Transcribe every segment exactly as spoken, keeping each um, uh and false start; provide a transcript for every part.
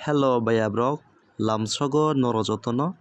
Hello baya brok, lamsogo norok jotono.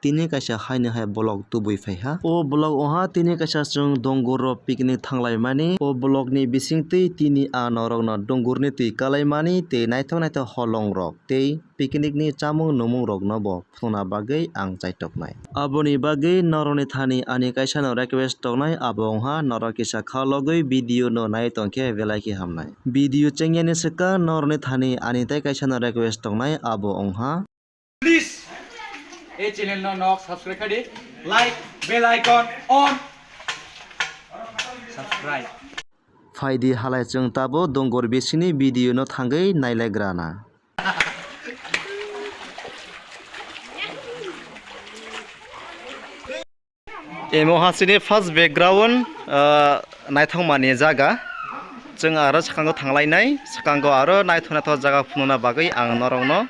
Tini kaisa haini hai vlog tubui phaiha. O vlog oha tini kaisa chwng dongor rok picnic thanglaimani. O vlog ni bisingtwi tini ang norokno dongor ni twi kalaimani tei naithok naithok holong rok tei picnic ni chamung numung rokno bo phunukna bagwi ang chaitoknai. Aboni bagwi norokni thani ani kaisa no request tongnai, abo wngha norok kisa kha logwi video no nai tongkhe belai khe hamnai. Video chengyani swkang norokni thani ani tei kaisa no request tongnai, abo wngha. Please, ei channel no nok subscribe khai di, like, bell icon on, subscribe. Phaidi halai chwng tabuk dongor bisingni video no thangwi nailaigrana. Emo hasini first background, ah, naithokmani jaga. Chwng aro swkango thanglainai, swkango aro naithok naithok jaga phunukna bagwi ang norokno,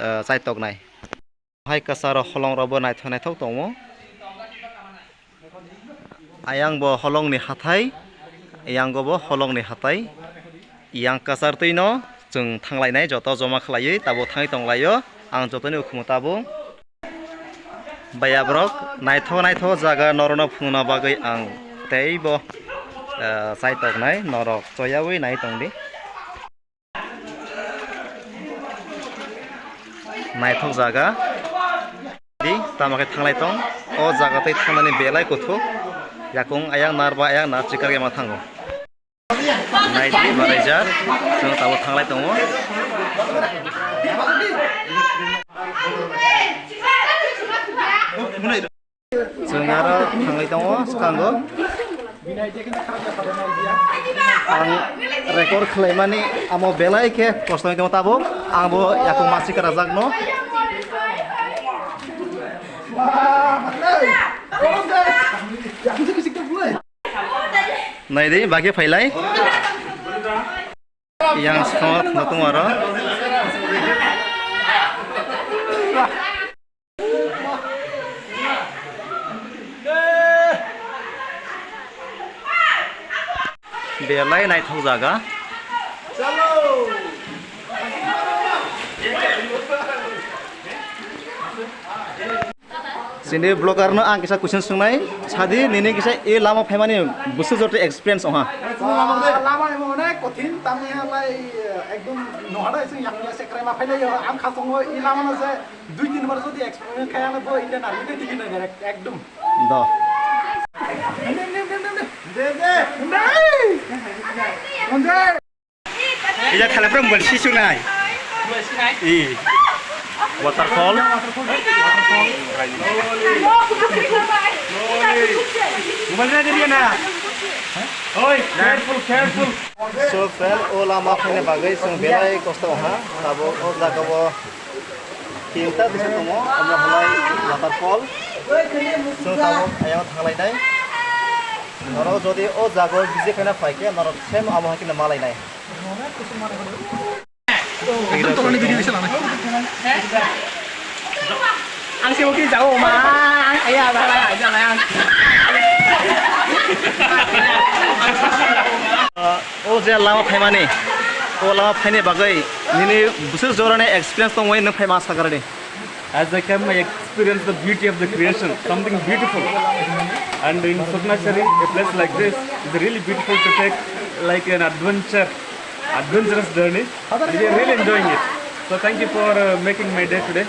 ah, chaitoknai. Hai kwcharo holongrokbo naithok naithok tongo. Ayangbo holongni hathai, yangobo holongni hathai. Yang kwchar twino chwng thanglainai, joto joma khlaiwi tabuk thangwi tonglaio. Ang jotoni ukhumu tabuk. Baya borok naithok naithok jaga norokno phunukna bagwi ang teibo, eh, chaitoknai, norok choyaui nai tongdi. Naithok jaga. Di, tamo khe thanglai tong. O jaga tei thangnani belai kuthuk. Yakung ayang nar ba ayang nar chikar ma thango. Naidi, manager. Chwng tabuk thanglai tongo. Chwng aro thangwi tongo swkango. Ang record khlaimani amo belai khe kosto wngwi tongo tabuk. Ang bo yakung masi kwrajakno. Naidi, bagwi phailai. Yang sot no tung aro. Belai naithok jaga. Chini vlogger no ang kisa question swngnai, sadi nini kisa e lama phaimani bwswk joto experience oha? Lama emo onek kothin, tamni halai ekdom nohara ising yakni sekrai ma phailai, ang khasongo e lama no se dui tin bar jodi experience khai ano bo Indian Army tei tigi nai direct ekdom. Do. Ija thala pura mobile si sunai. I. Waterfall. Mobile na dia na. Oi, careful, careful. So, friend, o lama phaina bagwi chwng belai kosto ha. Tabuk o jaga o tinta disa tongo, omo halai waterfall. Chwng tabuk ayang thanglai nai. Norok jodi o jaga o visit khaina phai khe norok same amo hai kheno malai nai. Ang se mungkin jauh mah, ang ayah bala aja lah yang. O je lama phaimani, o lama phaini bagwi nini bwswk jorani experience tongwi nwng phaima sakarani? As I come, I experience the beauty of the creation, something beautiful. And in Suknachari, a place like this is really beautiful to take like an adventure, adventurous journey. We are really enjoying it. So thank you for, uh, making my day today.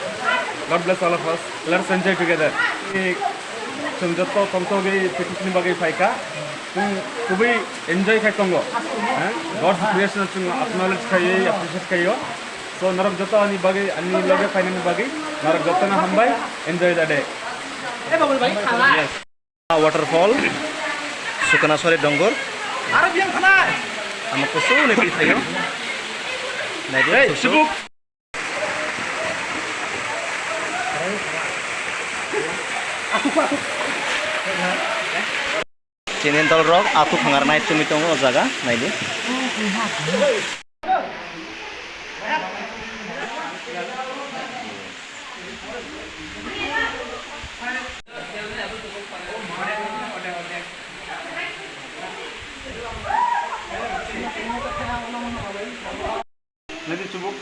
God bless all of us. Let's enjoy together. Chwng joto tongthogwi picnic ni bagwi phaikha. Chwng kubui enjoy khai tongo. Eh? God's creation chwng acknowledge khai, appreciate khai. So, norok joto ani bagwi, ani loge phainani bagwi, norok jotono hambai, enjoy the day. Yes. Waterfall, Sukanaswari Dongor. Aro biyang thanai. Ama kusuni twi thayo. Naidi, hey, kusuk. Sibuk. Chini dol rok atuk hangar nai tumi tongo o jaga, naidi. Naidi chubuk.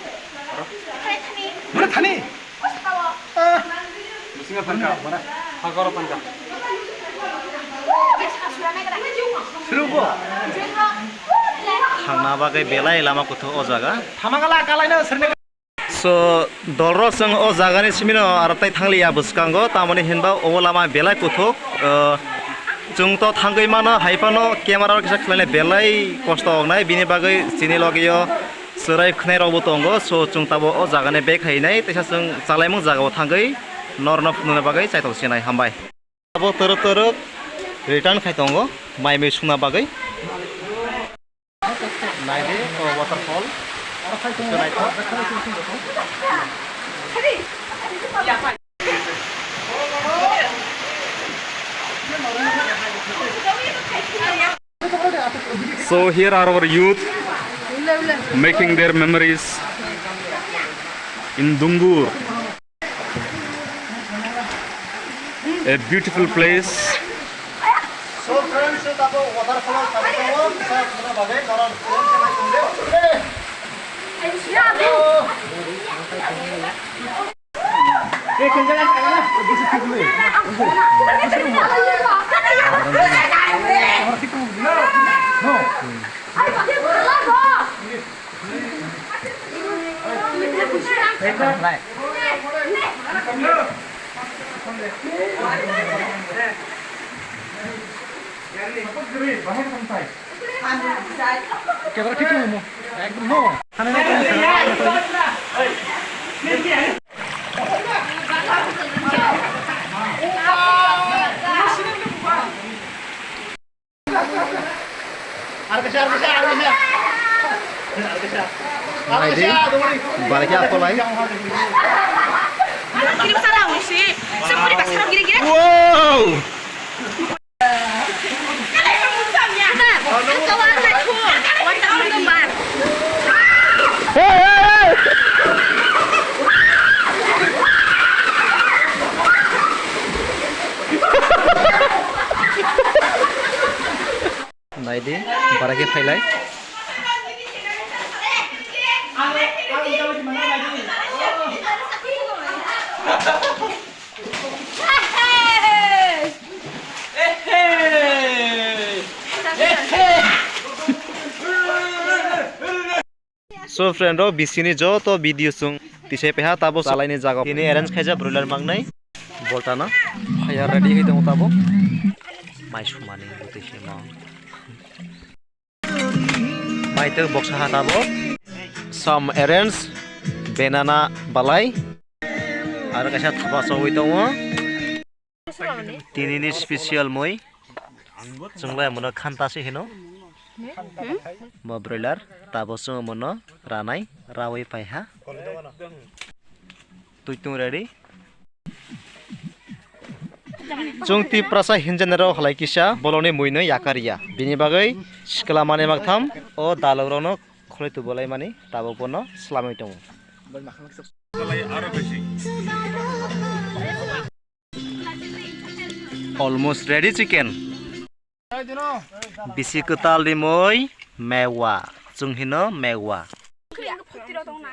Thangna bagwi belai lama kuthuk o jaga. Thamangala kalaino sirni. So, dolrok chwng o jagani simino aro tai thangliya bwskango, tamoni hinba obo lama belai kuthuk. Uh, chwng to thangwi mano, hai phano camera o kisa khlainai belai kosto wngnai, bini bagwi chini logio chwrai khwnairokbo tongo. So, chwng tabuk o jagani bek hainai, teisa chwng chalaimung jagao thangwi norno phunukna bagwi chaitok sinai. Hambai. Abo torok torok return khai tongo, mai mui sungna bagwi. Naidi, o waterfall. Naithok. So here are our youth making their memories in Dungur. A beautiful place. So friends, tabuk waterfall o thangwi tongo, kisa khwna bagwi norok phone khe nai tongdi. Camera khiti mo. Ekdom no. Naidi, barikhe akolai. Wow! Naidi, barikhe phailai. So friend rok, bisini joto video chwng tisai paiha, tabuk chalaini jaga tini arrange khaijak broiler mangnai. Boltano phaiya ready khai tongo tabuk. Mai sumani bwtwi simo. Mai tei boksa ha tabuk. Some arrange banana balai. Aro kaisa thapa chogwi tongo. Tinini special mui. Chwng bai mono khanta se hino. Bo broiler tabuk chwng mono ranai rawi paiha. Twi tung ready. Chwng Tiprasa hinjanirok halai kisa bolongni muino yakar ya. Bini bagwi sikla manwi maktham o dalok rokno khwlai tubolai mani tabuk bono swlamwi tongo. Almost ready chicken. Bisi kwtal rimoi mewa, chwng hino mewa.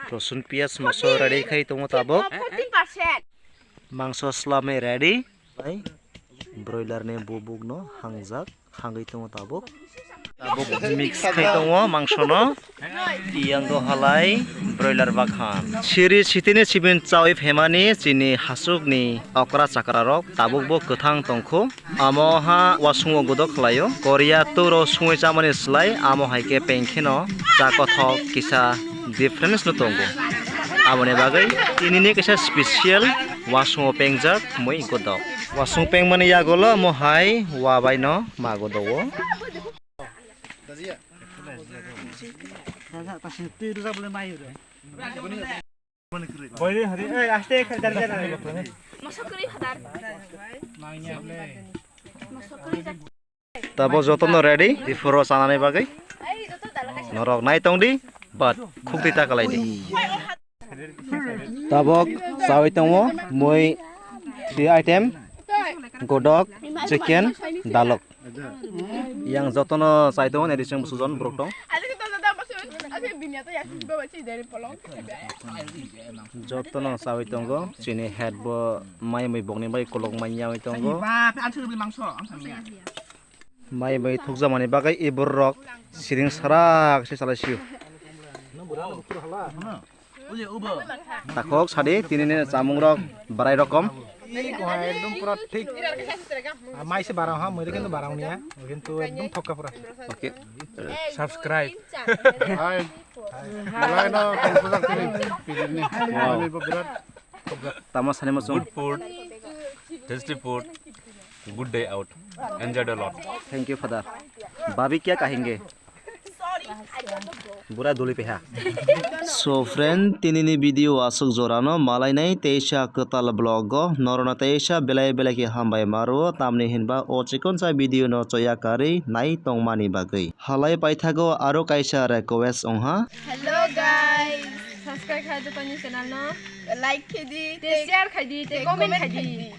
Rosun piyaj moso ready khai tongo tabuk. Mangso swlamwi ready. Broiler ni bubuk no hangjak, hangwi tongo tabuk. Tabuk mix khai tongo mangso no. Yang do halai broiler bakhan. Siri sitini sibin chawi phemani chini hasuk ni okra chakra rok tabuk bo kwthang tongkhu. Amo ha wasung o godok khlaio. Korea turo sungwi chamani slai amo hai khe pengkheno cha kothok kisa difference no tongo. Aboni bagwi tinini kisa special wasung o pengjak mui godok. Wasung pengmani yagulo amo hai wa bai no ma godogo. Mosok kwrwi phatar. Mosok kwrwi jak. Tabuk jotono ready, diphuru chanani bagwi. Norok nai tongdi, but khukti ta kalaidi. Tabuk chawi tongo mui three item, godok, chicken, dalok. Yang jotono chai tongo, nai di chwng busujon borok tong. Jotono chawi tongo, chini head bo mai mui bokni bai kolok mai yawi tongo. Mai bai thukjamani bagwi iborok siring sarak se salai sio. Takhok sadi tinini chamungrok barai rokom. Ekdom pura thik. Mai se barang ha, mui kintu barang niya, kintu ekdom thokka pura. Okay. Subscribe. Hai. Malai no kung pujak tini. Pilih ni. Wow. Ini berat. Tama sani mo chung. Good food, tasty food, good day out. Enjoyed a lot. Thank you, Father. Bhabi kya kahenge? Bura duli peha. So friend, tinini video aswk jorano malainai teisa kwtal vlog o norona teisa belai belai khe hambai maro, tamni hinba o chikonsa video no choya karwi nai tongmani bagwi. Halai paithago aro kaisa request wngha. Hello guys, subscribe khai jotoni channel no. Like khai di, te share khai di, te comment khai di.